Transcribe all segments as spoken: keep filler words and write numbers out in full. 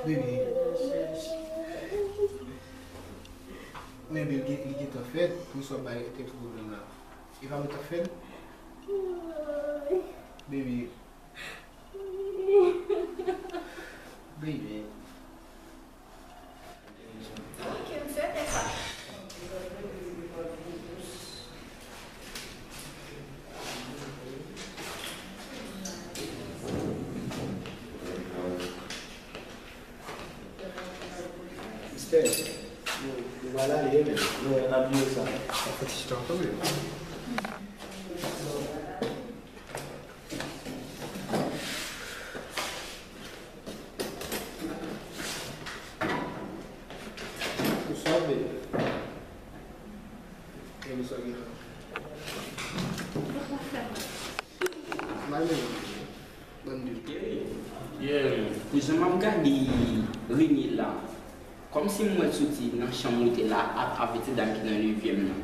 Baby. Baby, li gen, li gentan fèt, pou sa bay tèt pwoblèm la. E pa mwen t ap fè l? Baby. Baby. Ok, m swete sa. Mister, nou, nou pral ale, men. Non, n ap jere sa. Sa fè ti tan kanmenm. Ou sove. E nou sove. Mal men. Bann de. Yeah, pou jan m ap gade Rene la, kòmsi m wè l soti nan chanm moutèl la avèk ti dam ki nan nevyèm nan.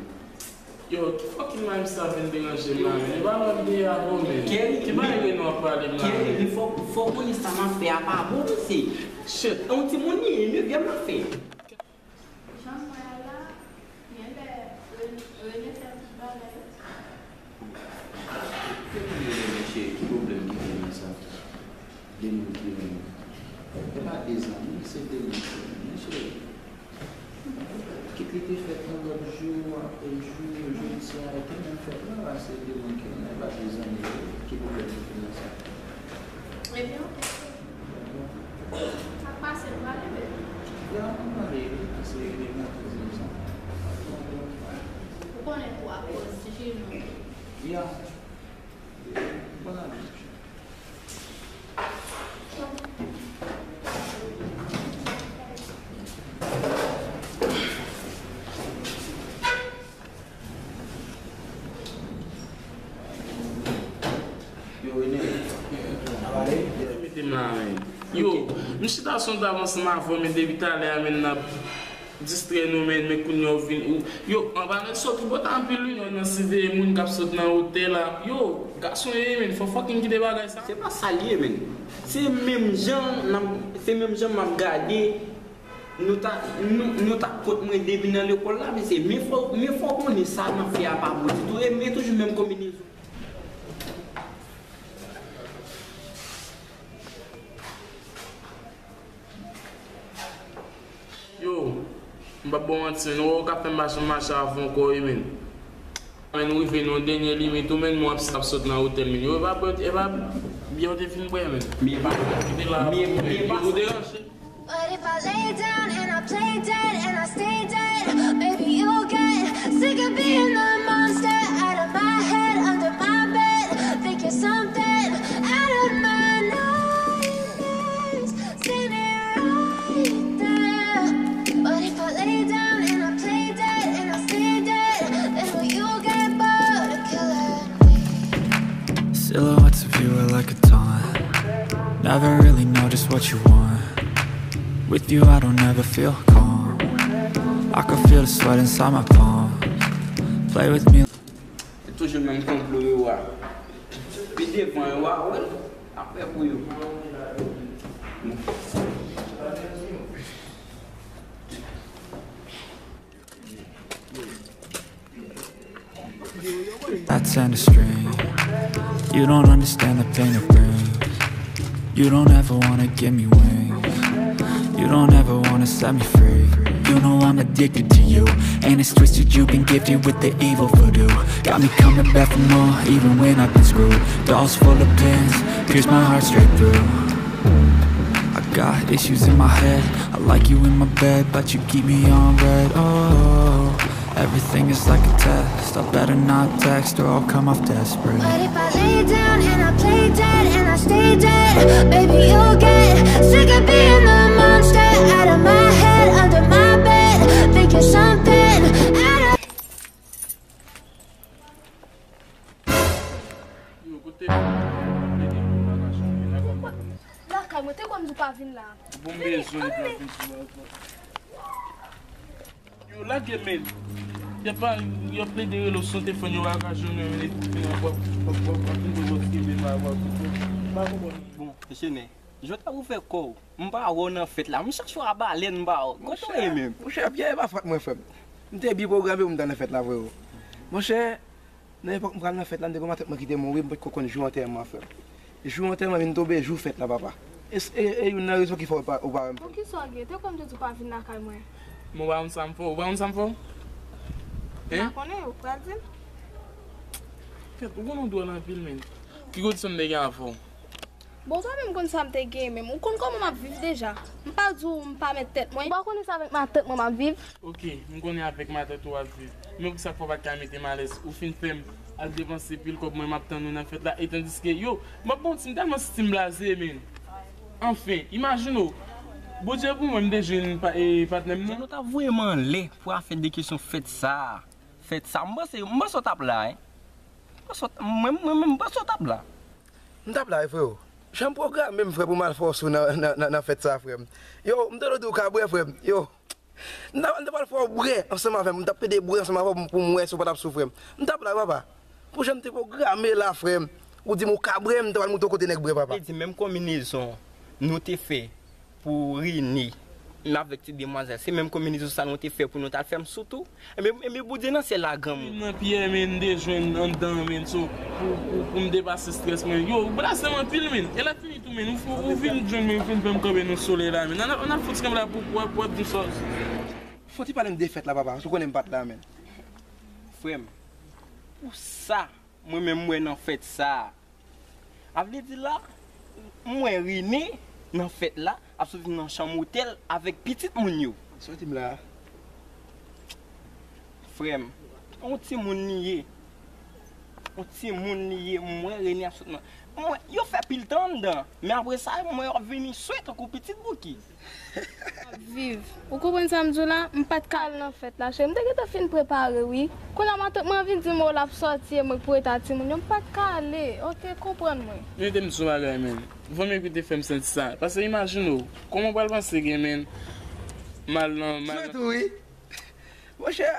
Yo, ki fucking line sa vin deranje m la, men? E pa lòt de a, bro, men. Ki bagay Rene ap pale m la, men? Fò, fò konnen sa m ap fè a pa bon, mesye. Shit, yon timoun li ye, nevyèm l ap fè. Jan m wè a la, genlè Rene, Rene fè tout bagay. Ke m rele, mesye, ki pwoblèm ki gen nan sa? De moun ki renmen. E pa de zanmi, se de moun ki renmen, mesye. Kit li te fèt yon lòt jou, apre jou, jodi a, li te menm fèt la, se de moun ki renmen, e pa de zanmi yo. Ki pwoblèm ki gen nan sa? Ebyen, ok. Sa k pase, nou prale, bebe? Ya, nou prale, wi, paske li gen anpil rezon. Ou konnen tou akoz ti fi nou. Ya. Bon apeti. Yo, Rene. Mete m la, men. Yo, m chita sou yon tab ansanm avè w, men depi talè a, men n ap distrè nou, men, men kounye a w vin, ou, yo, anba nèg sòt ou bòt anpil, wi, nèg nan siveye moun k ap sot nan otèl la. Yo, gason yo ye, men, fò fucking kite bagay sa. Se pa sa l ye, men. Se menm jan n ap, se menm jan m ap gade. Nou ta, nou, nou ta kont mwen depi nan lekòl la, mesye. Men fò, men fò w konnen sa n ap fè a pa bon ditou. E men toujou menm konbinezon. Yo, m p ap ba w manti, men ou wè w ka fè m mache, mache avè w ankò, wi, men. Men nou rive nan yon dènye limit, ou menm, w ap, ap sot nan otèl, men. Yo, e pa, e pa byen w te fin bwè, men. Men e pa, men e pa, ou deranje. What if I lay down and I play dead and I stay dead? Baby, you'll get sick of being the monster out of my head, under my bed. Think you're something out of my nightmares. Seen it right there. What if I lay down and I play dead and I stay dead? Then will you get bored of killing me? Silhouettes of you are like a taunt. Never really know just what you want. With you, I don't ever feel calm. I can feel the sweat inside my palms. Play with me. Se toujou menm konplo yo a. Pi devan yo a, wè l ap fè pou yo. That's industry. You don't understand the pain it brings. You don't ever wanna give me wings. You don't ever wanna set me free. You know I'm addicted to you. And it's twisted, you've been gifted with the evil voodoo. Got me coming back for more, even when I've been screwed. Dolls full of pins, pierce my heart straight through. I got issues in my head. I like you in my bed, but you keep me on red. Oh, everything is like a test. I better not text or I'll come off desperate. What if I lay down and I play dead and I stay dead? Baby, you'll get sick of being the monster out of my head, under my bed. Think you're something out of Yo, kote m ap plede pou bagay sa, men nan kòm. Lakay mwen, te kwè m di w pa vin la. Bon, m bezwen w pa vin sou bagay. Yo, lage men. Y ap pa, y ap plede rele w sou telefòn, yo pa ka jwenn mwen, men epi w vin ap, ap, ap, ap, ap vin pou w kenbe m ap, ap, ap, m pa konprann. Bon. Mesye Nè, Jodi a pou fè kò w. M pa wè w nan fèt la. M chache w a balèn, m pa wè w. Kote w ye menm? Monchè, Pyè, e pa fòt mwen, frè m. M te byen pwograme pou m ta nan fèt la, freo. Monchè, nan epòk m pral nan fèt la, m te gen matant mwen ki te mouri, m potko konn jou antèman, frè m. Jou antèman vin tonbe jou fèt la, papa. E, e, e youn nan rezon ki fè w pa, ou pa wè m. Poukisa w gen? Te kwè m te di w pa vin lakay mwen. Mwen pa konn sa m fè w, ou pa konn sa m fè w? Hein? M pa konnen, ou pral di m? Kèt, ou konn ou dwòl anpil, menn. Ki kondisyon m te gen avè w? Bon, ou pa menm konn sa m te gen menm. Ou konn kòman m ap viv deja. M pa di w m pa met tèt mwen. Ou pa konnen se avèk matant mwen m ap viv. Ok, m konnen avèk matant ou w ap viv. Men poukisa k fè w pa t ka mete m alèz? Ou fin fè m al depanse pil kòb mwen m ap tann ou nan fèt la. E tandiske, yo, m ap ba w ti, m tèlman santi m blaze, menn. Anfen, imajine w. Bondye pou mwen, m te jwenn pa, e, patnè m nan. Jan nou t ap voye m anlè pou afè de kesyon fèt sa a. Fèt sa a. M panse, m panse w t ap la, en. M panse w t, mwen, mwen menm, m panse w t ap la. M t ap la wi, freo. Jan m pwograme m, frè, pou m al fè w sou nan, nan, nan, nan fèt sa, frè m. Yo, m te dwe di w ka bwè, frè m. Yo. M t ap, m t ap al fè w bwè ansanm avè m. M t ap pede bwè ansanm avè w pou m, pou m wè si w pa t ap sou, frè m. M t ap la wi, papa. Pou jan m te pwograme la, frè m. Ou di m ou ka bwè, m t ap al montre w kote nèg bwè, papa. Li di menm konbinezon nou te fè pou Rene, m avèk ti demwazèl. Se menm konbinezon sa nou te fè pou nou t al fè m sou tou. Enben, enben Bondye nan syèl la, granmoun. Nan Pyè, menn, m te jwenn anndan, menn, so, pou, pou, pou m depase estrès mwen. Yo, ou blaze m anpil, menn. E lè fini tou, menn, ou, ou, ou vin jwenn mwen, ou vin fè m kanpe nan solèy la, menn. Ann, ann al fouti kanpe la pou, pou, pou, pou di m sa. Fò ti pale m de fèt la, papa, paske ou konnen m pa t la, menn. Frè m, pou sa, mwen menm, m wè nan fèt sa a, a vle di la, m wè Rene nan fèt la ap soti nan chanm otèl avèk pitit moun yo. Soti m la. Frè m, yon timoun li ye. Yon timoun li ye. M wè Rene ap soti nan. M wè, yo fè pil tan anndan. Men apre sa, m wè yo ap vini swe tankou pitit Bouki. Ap viv. Ou konprann sa m di w la? M pa t ka al nan fèt la, cheri. M te gentan fin prepare, wi. Kounye a, matant mwen vin di m, o, l ap sòti, e mwen k pou rete ak timoun yo. M pa t ka ale. Oke, konprann mwen. Men te m di w yon bagay, menn. Vòmye ki te fè m santi sa. Paske imajine w, kòman w pral panse gen, menn, mal nan, mal nan. Swetou, wi. Monchè,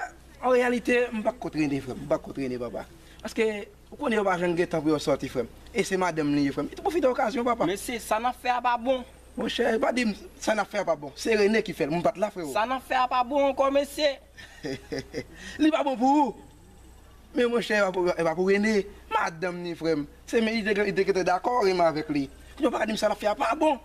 an reyalite, m pa k kont Rene, frè m. M pa k kont Rene, papa. Paske, ou konnen yo pa janm gen tan pou yo sòti, frè m. E se madanm li ye, frè m. Li te pwofite okazyon, papa. Mesye, sa n ap fè a pa bon. Monchè, pa di m sa n ap fè a pa bon. Se Rene ki fè l. M pa t la, freo. Sa n ap fè a pa bon ankò, mesye. Li pa bon pou ou. Men monchè, e pa pou, e pa pou Rene. Madanm ni, frè m. Se men li te, li te gentan dakò renmen avèk li. Kounye a ou pa ka di m sa l ap fè a pa bon.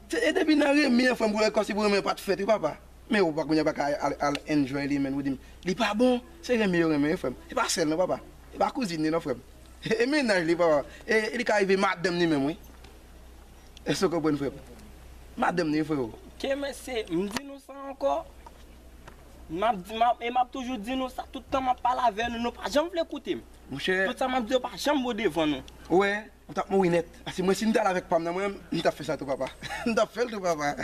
Se, e depi nan renmen an, frè m, pou lè kòmsi pou renmen an pa t fèt, wi, papa. Men ou pa kounye a pa ka al, al enjoy li, menn, ou di m, li pa bon. Se renmen yo renmen, wi, frè m. Se pa sèl non, papa. Se pa kouzin li non, frè m. E mennaj li, papa. E, e li ka rive madanm li menm, wi. Èske w konprann, frè m? Madanm li, freo. Ke mesye, m di nou sa ankò. M ap di, m ap, e m ap toujou di nou sa, tout tan m ap pale avè nou, nou pa janm vle koute m. Monchè. Tout sa m ap di yo pa janm bon devan nou. Ou wè, ou t ap mouri nèt. Paske mwen, si m t al avèk pa m nan, mwen, m t ap fè sa tou, papa. M t ap fè l tou, papa.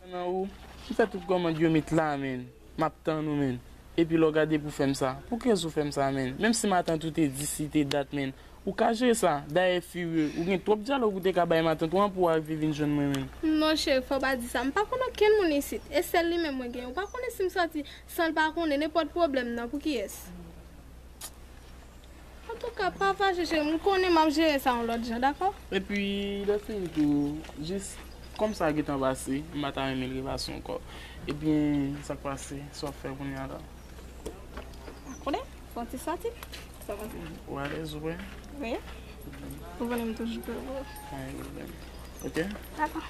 Nan ou, m fè tout kòmand yo met la, menn. M ap tann ou, menn. Epi lè w gade pou fè m sa. Poukisa w fè m sa, menn? Menm si matant ou te di si te dat, menn. Ou ka jere sa. Dayè, firye, ou gen twòp dyalòg ou te ka bay matant ou an pou w rive vin jwenn mwen, menn. Non, cheri, fò w pa di sa. M pa konn okenn moun isit. E sèl li menm mwen gen. Ou pa konnen si m sòti san l pa konnen nenpòt pwoblèm nan pou kiyès. Antouka, pa fache, cheri, m konnen m ap jere sa yon lòt jan, dakò? Epi, lè fini tou, jis kòm sa gentan pase, m pa ta renmen l repase ankò. Ebyen, sa k pase, sa w ap fè kounye a la? Pa konnen, fè yon ti sòti. Sa w panse? Ou alèz, ou prè? Wi. Ou konnen m toujou prè pou ou. Pa gen pwoblèm. Oke? Dakò.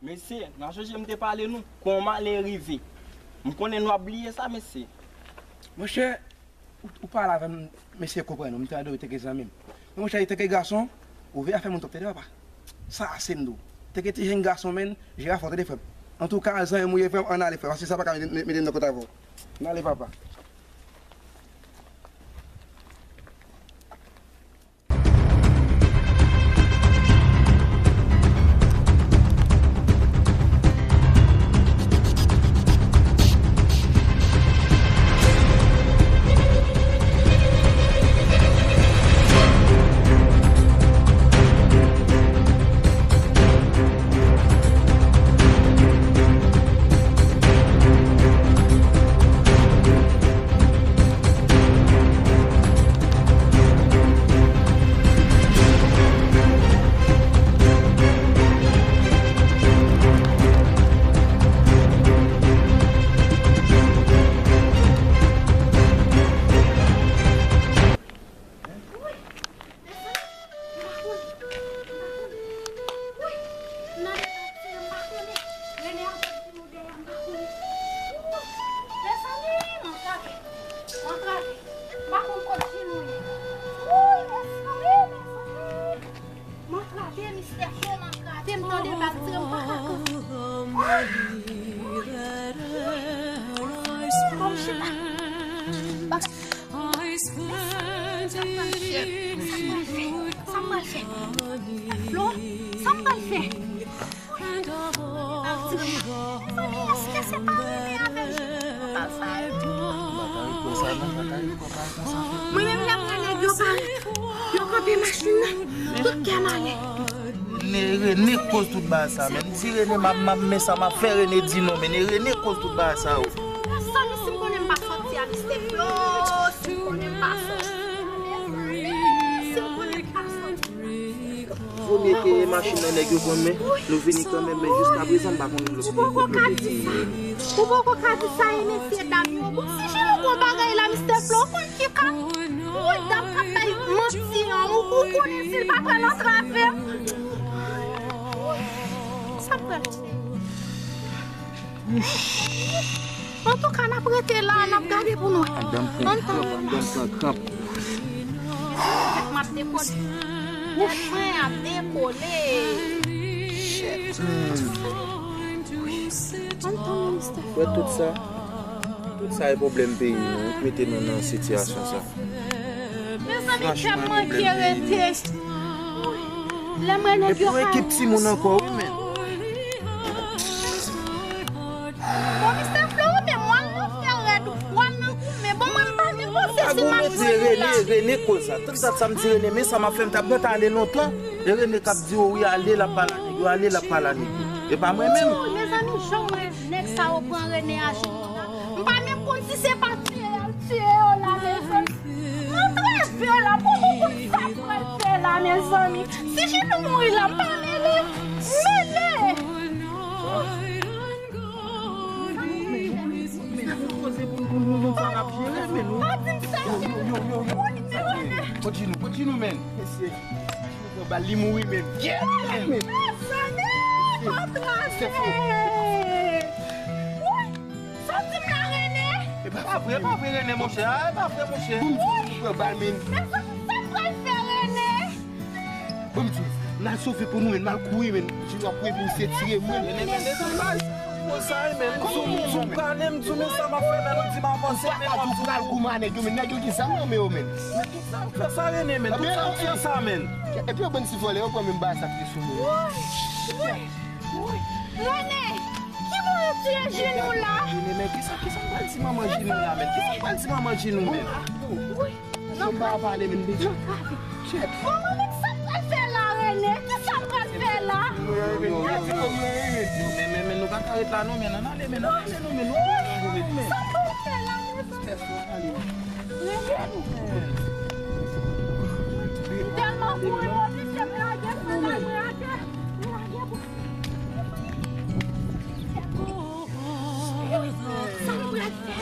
Mesye, n a sonje m te pale nou, kon malè rive. M konnen nou ap bliye sa, mesye. Monchè, Ou, ou pale avè m, mesye konprann ou, m tande ou te gen zanmi m. Men monchè, li te gen gason, ou veye afè moun twòp tande papa. Sa ase m di w. Te gen ti jèn gason, menn, jere afè w tande frè m. Antouka, zanmi m ou ye frè m, ann ale frè m, paske sa pa ka mete, mete m nan kont avè w. Ann ale papa. Sa m pral fè? Sa m pral fè? Flo, sa m pral fè? Mezanmi, èske se pa Rene avèk Jimmy nan bagay sa yo? Mwen menm, lè m wè nèg yo parèt, yo kanpe machin nan, tout kè m ale. Ne Rene koz tout bagay sa, men. M di Rene, m ap, m ap, men sa m ap fè Rene di non, men ne Rene koz tout bagay sa yo. Mezanmi, si m konnen m pa sòti a Mister Flo, si m konnen m pa sòti. Si m konnen m pa sòti. Fo mete machin nan nèg yo konn men, nou vini kanmenm, men jiska prezan m pa konn lòt kote yo ye. Ou poko ka di sa. Ou poko ka di sa, e mesye dam yo. Bon, si Jimmy gon bagay la, Mister Flo, ou konn ki ka. Woy, dam k ap bay manti an, ou, ou konnen si l pa pral antrave m. Sa pral. Antouka, n ap rete la, n ap gade pou nou. Anndan m pran kranp, anndan m pran kranp. M ap dekole. Tèt mwen ap dekole. Shit. Wè tout sa. Tout sa e pwoblèm peyi nou, wi, k mete nou nan sitiyasyon sa. Mezanmi, kè m manke rete. Lè m wè nèg yo. Epi yon ekip timoun ankò, wi, men. Bon, Mister Flo, ou menm, w al nan fè rèd, w al nan goumen. Bon, mwen, m pa vin panse si m ap goumen. Rene, Rene koz sa. Tout dat sa m di Rene, men sa m ap fè, m t ap gentan ale lontan. E Rene k ap di, o wi, ale, l ap pale a nèg yo, ale, l ap pale a nèg yo. E pa mwen menm. Mezanmi, jan m wè nèg sa yo pran Rene a Jimmy la. M pa menm konn si se pa tiye y al tiye yo la, mezanmi. Antrave la, pou ou konn sa k pral fè la, mezanmi. Si Jimmy mouri la, m pa mele. Mele! Men, men, men, men, koze pou nou, nou, nou, sa n ap jere, men nou. Pa di m sa. Yo, yo, yo, yo, yo. Wi, men, wi, men. Kot Jimmy, kot Jimmy, men. Mesye, Jimmy pran bal, li mouri, men. Mezanmi, antrave. Wi. Sa w di m la, Rene? E pa vre, e pa vre, Rene, monchè. A, e pa vre, monchè. Pou m di w pran bal, men. Men sa, sa m pral fè, Rene? Pou m di w, n al sove pou nou, men, n al kouri, men. Jimmy ap kouri pou misye tire mwen. Rene, men, Rene, sa, men, m sou, m sou kane, m di w, men sa m ap fè, men, ou di m avanse, men, w ap di w pral goumen a nèg yo, men, nèg yo gen zam nan men yo, men. Men tout sa m fè sa, Rene, men, tout sa m fè sa, men. Epi yo bann ti vòlè, yo pran menm bagay sa ki te sou mwen. Wi, wi. Rene, ki bò yo tiye Jinou la? Rene, men kisa, kisa m pral di manman Jinou la, men? Kisa m pral di manman Jinou, men? Wi. Jan m pa pale, men, men. Chèt. Manman, men kisa m pral fè la, Rene? Kisa m pral fè la? Yo, yo, yo, yo, yo, men, men, men, nou pa ka ret la, non, men, ann ale, men, ann ale, non, men, nou pa ka ret, men. Sa m pral fè la, men? Rene. M tèlman kouri, m oblije m lage fè la, m lage, m lage pou. Sa m pral fè?